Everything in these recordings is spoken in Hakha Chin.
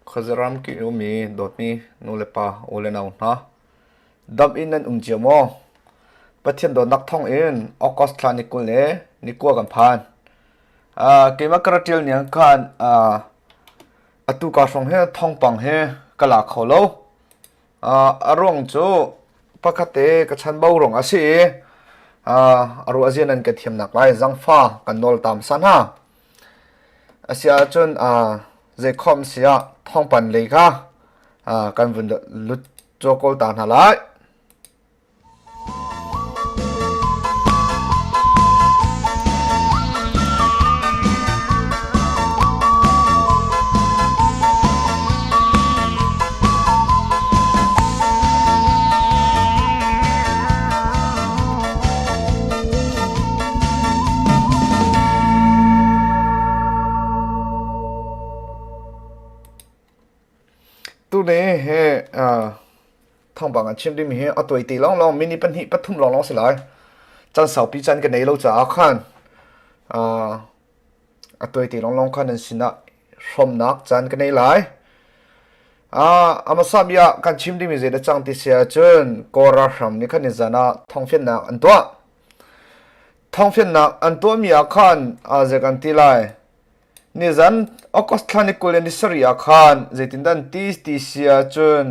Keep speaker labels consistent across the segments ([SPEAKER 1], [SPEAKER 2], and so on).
[SPEAKER 1] Khuazaram ki ummi dawtmi nulepa u le nau hna, dam in nan um cio maw? Pathian dawtnak thawng in August thla ni 20 le ni 9 kan phan. Keimah ka ra ṭial niang khan atu ka hrawng hi thawngpang hi ka la kho lo. A ruang cu pakhat te ka chanbo ruang a si i a ruah zia nan ka thiamnak lai zangfa kan nawl ta hmasa hna. Asiahcun zeikhom si ah thawngpan lei kha kan vun lut cawkawl ta hna lai. Tuni hi thawngpang an chim dingmi hi a tuai te lawnglawng minute pahnih pathum lawnglawng si lai. Caan saupi caan ka nei lo caah khan A tuaite lawnglawng kha nan sinah hrawmnak caan ka nei lai. A hmasa bik ah kan chim dingmi zei dah cang ti si ahcun Kawl ralhrang nih khan nizan ah thawngfianhnak an tuah. Thawngfianhnak an tuahmi ah khan zei kan ti lai. Nizan August thla ni 20 le ni sarih ah khan zeitindah an ti ti si ahcun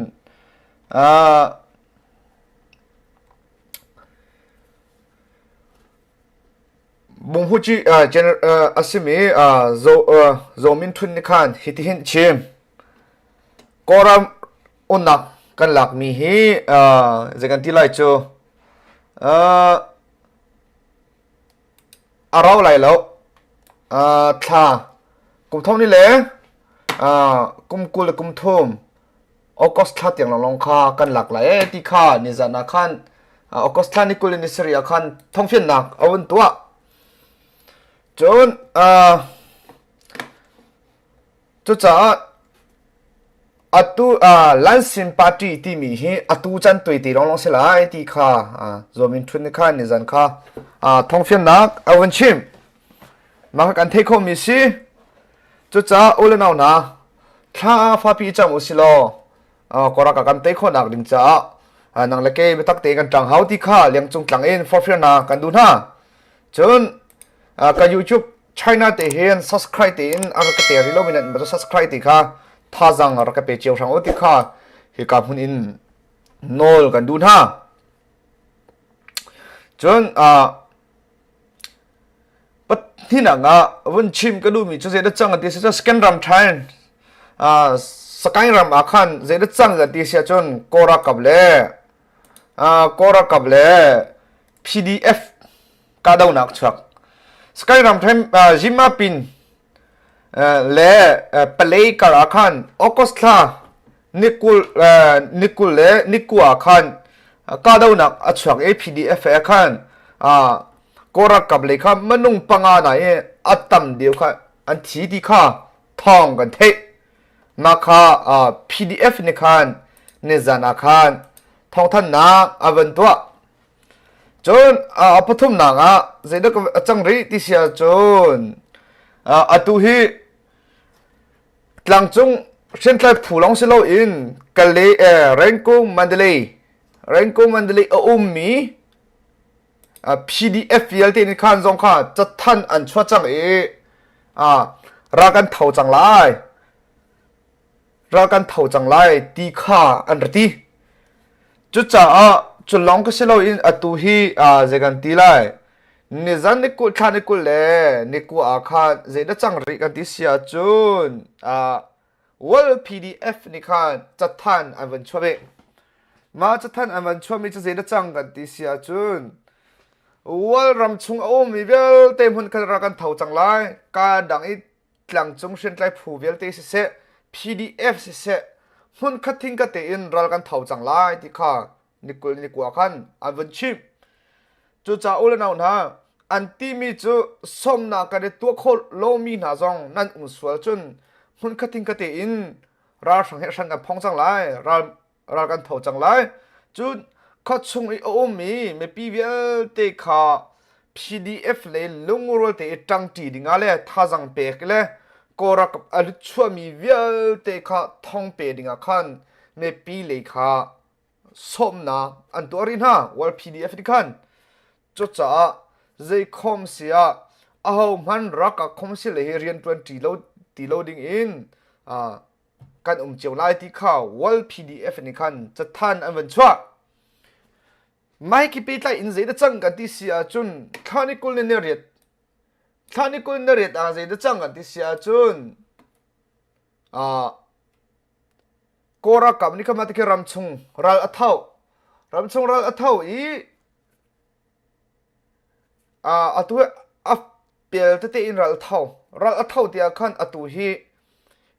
[SPEAKER 1] Bunghuci a simi Zaw Min Htun nih khan hitihin a chim. Kawlram umnak kan lakmi hi zei kan ti lai cu a rau lai lo. Thla kum thong ni le kum 20 le kum thum August thla tiang lawnglawng kha kan lak lai ee ti kha nizan ah khan August thla ni 20 le ni sarih ah khan thawngfiannak a vun tuah. Cun cucaah atu Lansin Party timi hi atu can tuite lawnglawng si lai ti kha Zaw Min Htun nih khan nizan kha thawngfiannak a vun chim. Mah kha kan theih khawhmi si. Cucaah u le nau hna, thla fapi cang u si law Kawlram kan tei khawhnak ding caah nang le kei biatak tein kan ṭang hau ti kha lengcung tlang in forhfialnak kan duh hna. Cun ka YouTube China te hin subscribe tein a rak ka pe rih lomi nan subscribe ti kha thazang rak ka pe cio hrang u ti kha hika hmun in nawl kan duh hna. Cun Pahnihnak ah vun chim ka duhmi cu zeidah cang ti si cun Scan ram ṭhan Sakaing ram ah khan zeidah cang ti si ahcun Kawl ralkap le Kawl ralkap le PDF kahdohnak chuak. Sakaing ram ṭhen Zimapin le Palei kar ah khan August thla ni 20 le ni 9 ah khan kahdohnak a chuak i PDF he khan Kawl ralkap lei kha minung panga na i a tam deuh kha an thi ti kha thawng kan theih. Mah kha PDF nih khan nizan ah khan thawngthanhnak a van tuah. Cun a pathumnak ah zeidah a cang rih ti si ahcun atu hi tlangcung hriamtlai phu lawng si loin Kalay Rengkung Mandalay Rengkung Mandalay a ummi PDF vialte nih khan zong kha cathanh an chuah cang i ral kan tho cang lai ral kan tho cang lai ti kha an ra ti. Cucaah cu lawng ka si loin atu hi zei kan ti lai nizan ni 20 thla ni 20 le ni 9 ah khan zeidah cang rih kan ti si ahcun World PDF nih khan cathanh an van chuah ve. Mah cathanh an van chuahmi cu zeidah cang kan ti si ahcun World ram chung a ummi vialte hmun khat rak kan tho cang lai. Ka dang i tlangcung hriamtlai phu vialte siseh PDF siseh hmunkhat thingkhat tein ral kan tho cang lai ti kha ni 20 ni 9 khan an vun chimh. Cucaah u le nau hna an timi cu sawmnak kan i tuah khawh lomi hna zong nan um sual cun hmunkhat thingkhat tein ralhrang he hran kan phong cang lai ral ral kan tho cang lai. Cun khuachung i a ummi mipi vialte kha PDF le lungrual te i ṭangṭi dingah le thazang pek le Kawl ralkap a lut chuahmi vialte kha thong pe dingah khan mipi lei kha sawmnak an tuah rih hna World PDF nih khan. Cucaah zeikhom si ah ahohmanh ralkap khom si le hi rianṭuan ṭi lo ti lo ding in kan um cio lai ti kha World PDF nih khan cathan an van chuah. Mike hi pehtlai in zei dah cang kan ti si ahcun thla ni 20 le ni riat thla ni 20 ni riat ah zei dah cang kan ti si ahcun uh, Kawl ralkap nih kha mah ti khi ramchung ral a tho ramchung ral a tho i uh, atu a pel tete in ral a tho ral a tho tiah khan atu hi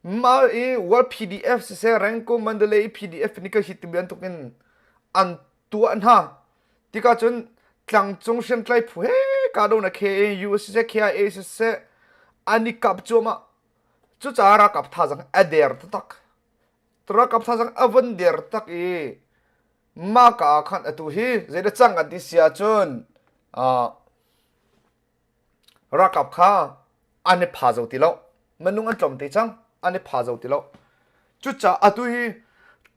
[SPEAKER 1] mah i World PDF siseh Rangoon Mandalay PDF nih ka hi ti bantuk in an tuah hna tikah cun tlangcung hriamtlai phu he kahdohnak KNU siseh KIA siseh an i kap cuahmah cucaah ralkap thazang a der taktak ralkap thazang a vun der tak i mah ka ah khan atu hi zeidah cang kan ti si ahcun Ralkap kha an i pha zo ti lo. Minung an tlawm te cang. An i pha zo ti lo. Cucaah atu hi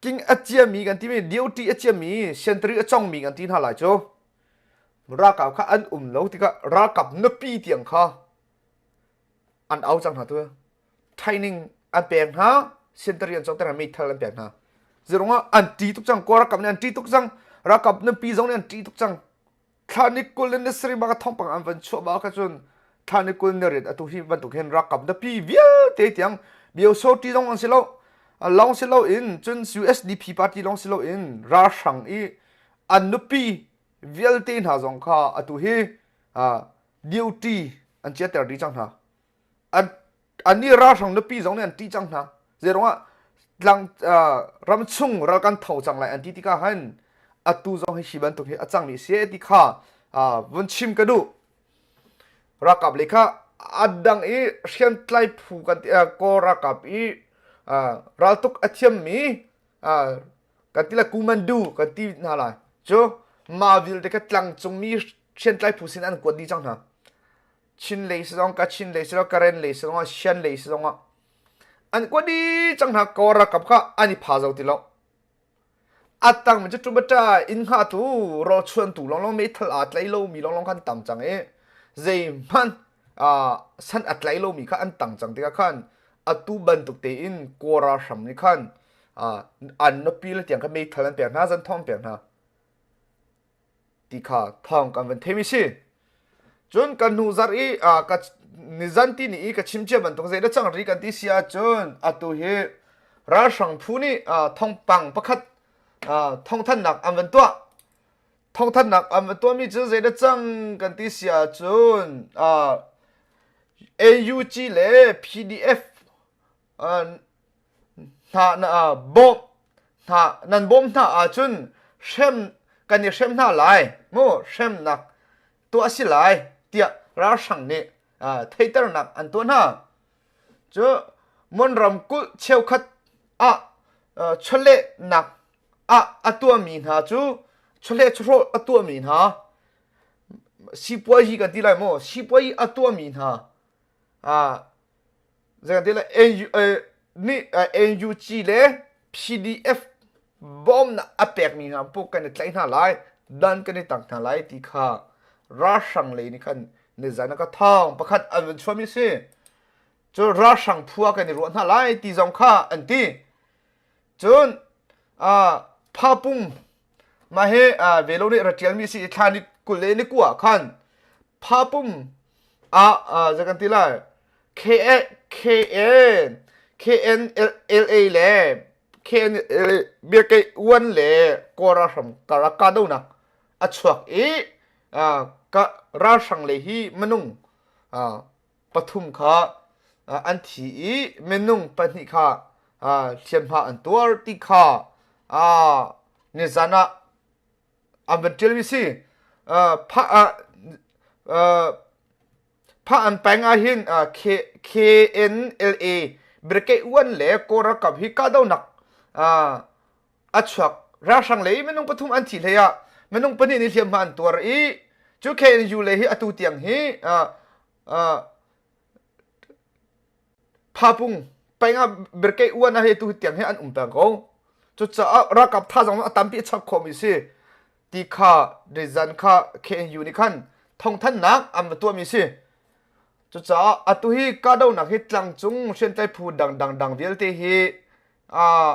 [SPEAKER 1] king a ciami kan timi duty a ciami sentry a congmi kan ti hna lai cu. Ralkap kha an um lo tikah ralkap nupi tiang kha an au cang hna tu. Training an pek hna, sentry an congter hna, meithal an pek hna. Zirungah an ṭi tuk cang. Kawl ralkap nih an ṭi tuk cang. Ralkap nupi zong nih an ṭi tuk cang. Thla ni 20 le ni sarih bak thawngpang an van chuah bak ahcun thla ni 20 ni riat atu hi bantuk hin ralkap dapi vialte tiang biosoti zong an si lo lawng si lo in cun USDP party lawng si lo in ralhrang i an nupi vialte hna zong kha atu hi duty an chiater dih cang hna an annih ralhrang nupi zong nih an ṭih cang hna zeiruangah tlang ramchung ral kan tho cang lai an ti tikah hin atu zong hi hi bantuk hi a cangmi si ti kha vun chim ka duh ralkap lei kha a dang i hriamtlai phu kan ti kawl ralkap i raltuk a thiammi kan ti la kumandu kan ti hna lai cu mah vialte kha tlangcungmi hriamtlai phu sin an kuat dih cang hna Chin lei si zong Kachin lei si zong Karen lei si zong Shan lei si zong ah an kuat dih cang hna Kawl ralkap kha an i pha zo ti lo a tang mi cu tumata inn hngahtu rawlchuantu longlong meithal aa tlai lomi longlong khan tam cang i zeihmanh san a tlai lomi kha an tang cang tikah khan atu bantuk tein Kawl ralhram nih khan an nupi le tiang kha meithal an pek hna zan thong pek hna ti kha thawng kan van theimi si. Cun kan hnu zarh i ka nizan ti ni i ka chim cia bantuk zei da cang ri kan ti si ahcun atu hi ralhrang phu nih thongpang pakhat thongthannak an van tuah. Thongthannak an van tuahmi cu zei da cang kan ti si ahcun AUG le PDF hna na bawmh hna nan bawm hna ahcun hrem kan i hrem hna lai mu hremnak tuah a si lai tiah ralhrang nih theiternak an tuah hna cu Mon ramkulh cheukhat ah chawlehnak ah a tuahmi hna cu chawleh chawhrawh a tuahmi hna sipuazi kan ti lai maw sipuazi a tuahmi hna nih NUG le PDF bawmnak a pekmi hna paoh kan i tlaih hna lai, dan kan i tang hna lai ti kha ralhrang lei nih khan nizan ah ka thawng pakhat an vun chuahmi a si. Cu ralhrang phu ah kan i ruah hna lai ti zong kha an ti. Cun Phapung mah hi velo nih ra ṭialmi a si i thla ni 20 le ni kua khan Phapum ah zei kan ti lai KN KNLA le KNLA biakeih uan le Kawl ralhrang karlak kahdohnak a chuak i ralhrang lei hi minung pathum kha an thi i minung pahnih kha hliamhma an tuar ti kha nizan ah an van ṭialmi si. Phah an peng ah hin KNLA Brigade 1 le Kawl ralkap hi kahdohnak a chuak. Ralhrang lei minung pathum an thi hlei ah minung pahnih nih hliamhma an tuar i cu KNU lei hi atu tiang hi Phapung peng ah brigade uan ah he tu tiang hi an um peng ko. Cucaah ralkap thazaang a tampi a chap khawhmi si. Ti kha rizan kha KNU nih khan thawngthanhnak an va tuahmi si. Cucaah atu hi kahdohnak hi tlangcung hriamtlai phu dangdang dang vialte hi uh,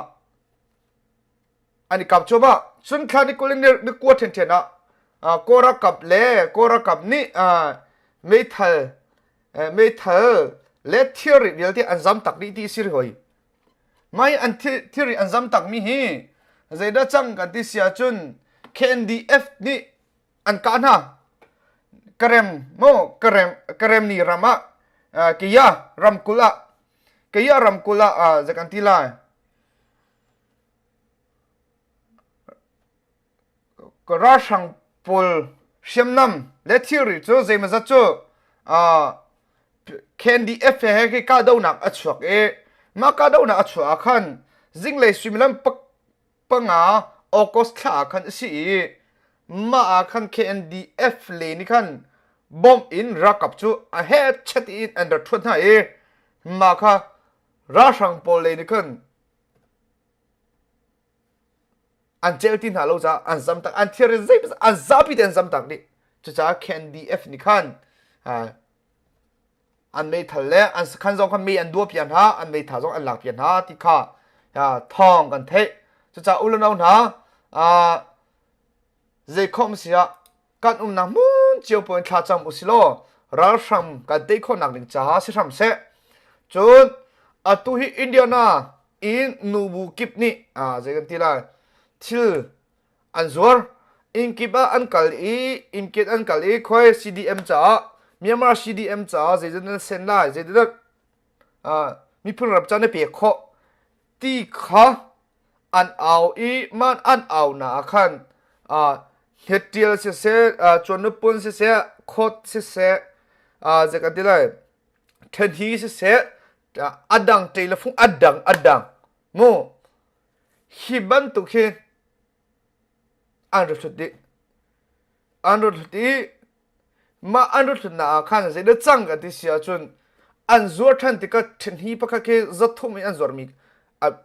[SPEAKER 1] an i kap cuahmah. Cun thla ni 20 ni kua ṭhianṭhian ah Kawl ralkap le Kawl ralkap nih meithal meithal le thilri vialte an zam tak dih ti si hoi. Mai an thilri an zam takmi hi zeidah cang kan ti si ahcun KNDF nih an kah hna. Karem mo Karem Karemni ram ah Kaya ramkulh ah Kaya ramkulh ah zei kan ti lai Ralhrang pawl hriamnam le thilri cu zeimawzat cu KNDF he khi kahdohnak a chuak i mah kahdohnak a chuah ah khan zinglei suimilam panga August thla ah khan a si i mah ah khan KNDF le nih khan bomb in ralkap cu a hechet in an rak ṭhuat hna i mah kha ralhrang pawl lei nih khan an celh ti hna lo caah an zam tak an thir zei an zapi te an zam tak dih cucaah KNDF nih khan an meithal le an sakhan zong khan mei an duah piak hna an meitha zong an lak piak hna ti kha thawng kan theih cucaah u le nau hna zei khom si ah kan umnak hmun cio pawl in thlacam usilaw ralhrang kan tei khawhnak ding caah si hram seh. Cun atu hi Indiana in nubu kip nih ah zei kan ti lai thil an zuar inn kip ah an kal i inn kip an kal i khoi CDM caah Myanmar CDM caah zeidah nan sen lai zeidah miphun ram ca na pek khawh ti kha an au i man an au na ah khan hnetṭial siseh cuannupun siseh khawt siseh zei kan ti lai ṭhenhi siseh a dang ṭe le fung a dang a dang mu hi bantuk hi an rat hlut dih an rat hlut i Mah an ruthlunnak ah khan zeidah cang kan ti si ahcun an zuar ṭhan tikah ṭhenhi pakhat khi zathum in an zuarmi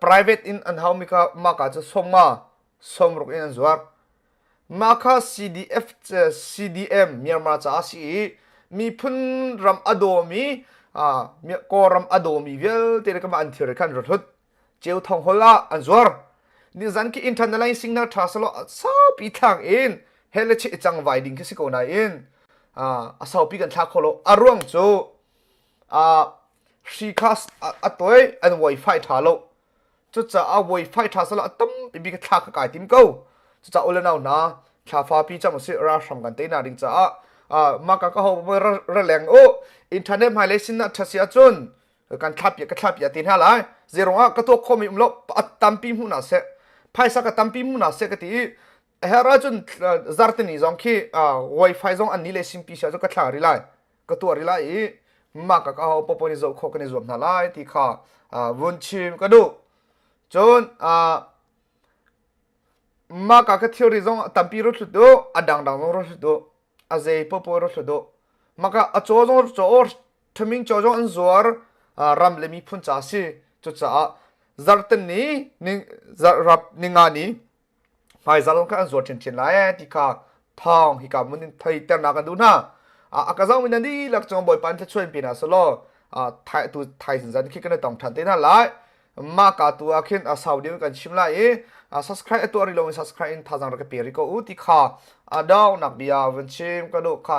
[SPEAKER 1] private in an haumi kha mah ka cu sawmnga sawmruk in an zuar. Mah kha CDF CDM Myanmar caah a si i miphun ram a dawmi Kawlram a dawmi vialte le kama an thilri kha an ruthlut. Ceu thong hol ah an zuar. Nizan khi internet line signal ṭha selaw saupi thlang in he le cheh cang vai ding khi si ko nain a saupi kan thla kho lo. A ruang cu hri kha a toi an wifi ṭha lo. Cucaah wifi ṭha selaw a tampi bik thla kha kai tim ko. Cucaah u le nau hna thla fapi cang usih ralhrang kan tei na ding caah mah ka ka ho ra leng u internet hmailei sin ah ṭha si ahcun kan thlapia ka thlapia te hna lai zerong ah ka tuak khomi um lo a tampi hmu na seh phaisa ka tampi hmu na seh ka ti i her ahcun zartini zong khi wifi zong an ni le simpi sia cu ka thla ri lai ka tuah ri lai i mah ka ka ho popo ni zoh kho kan i zuam hna lai ti kha vun chim ka duh cun mah ka ka thilri zong tampi ru thlut du a dangdang zong ru thlut du a zei popo ru thlut du mah ka a caw zong caw Ṭhaming caw zong an zuar ram le miphun ca a si. Cucaah zarhten ni, zarhrap ninga ni hmaizarh kha an zuar ṭhiamṭhiam lai ti kha thawng hika hmun in theiternak kan duh hna. A ka zohmi nan dihlak cung Bawipa in thluachuah in pe hna selaw thai tu thaizing zan khi kan i tong ṭhan te hna lai. Mah ka tu ah khin a sau deuh in kan chim lai i subscribe a tuah rih lomi subscribe in thazaang rak ka pe rih ko u ti kha a donghnak bia vun chim ka duh kha.